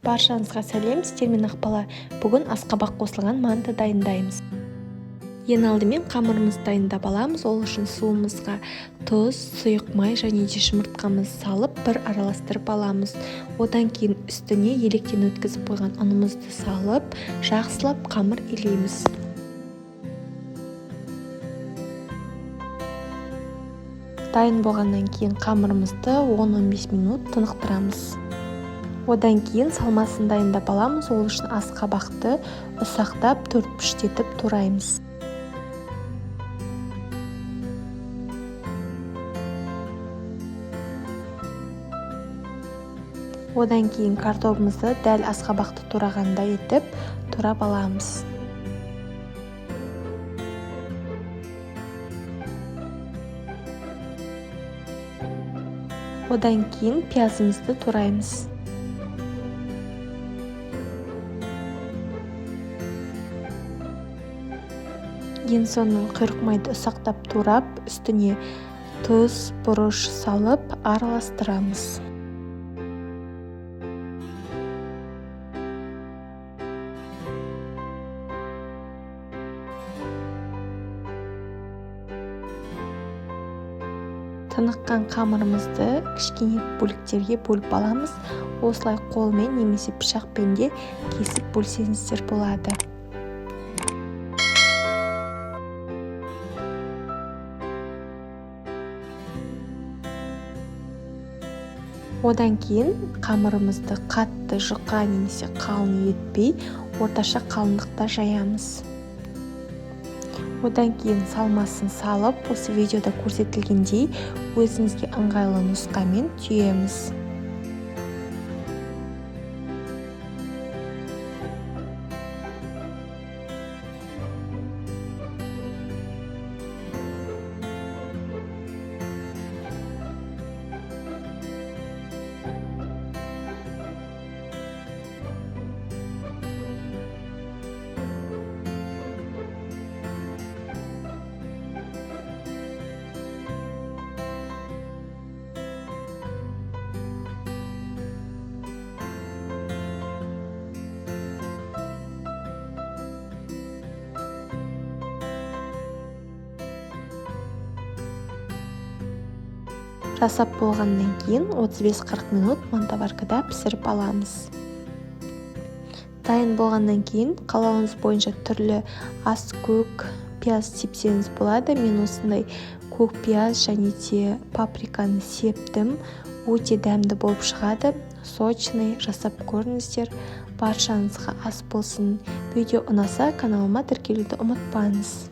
Баршаңызға сәлем, сіздермен Ақбала. Бүгін асқабақ қосылған манты дайындаймыз. Ең алдымен қамырымызды дайындап аламыз. Ол үшін суымызға тұз, сұйық май және де жұмыртқамызды салып, бір араластырып аламыз. Одан кейін үстіне електен өткізіп қойған ұнымызды салып, жақсылап қамыр илейміз. Дайын болғаннан кейін қамырымызды 10-15 минут тынықтырамыз. Одан кейін салмасын дайындап аламыз. Ол үшін асқабақты ұсақтап төрт піштетіп тураймыз. Одан кейін картобымызды дәл асқабақты турағандай етіп турап аламыз. Одан кейін пиязымызды тураймыз. Ең соңынан құйрық майды ұсақтап турап, үстіне тұз, бұрыш салып араластырамыз. Тыныққан қамырымызды кішкене бөліктерге бөліп аламыз. Осылай қолмен немесе пышақпен де кесіп бөлсеңіздер болады. Одан кейін қамырымызды қатты жұқа немесе қалың етпей, орташа қалыңдықта жаямыз. Одан кейін салмасын салып, осы видеода көрсетілгендей өзіңізге ыңғайлы нұсқамен түйеміз. Жасап болғаннан кейін 35-40 минут мантоваркада пісіріп аламыз. Дайын болғаннан кейін қалауыңыз бойынша түрлі ас көк пияз сепсеңіз болады. Мен осындай көк пияз және де паприканы септім. Өте дәмді болып шығады. Сочный, жасап көріңіздер. Баршаңызға ас болсын. Видео ұнаса каналыма тіркелуді ұмытпаңыз.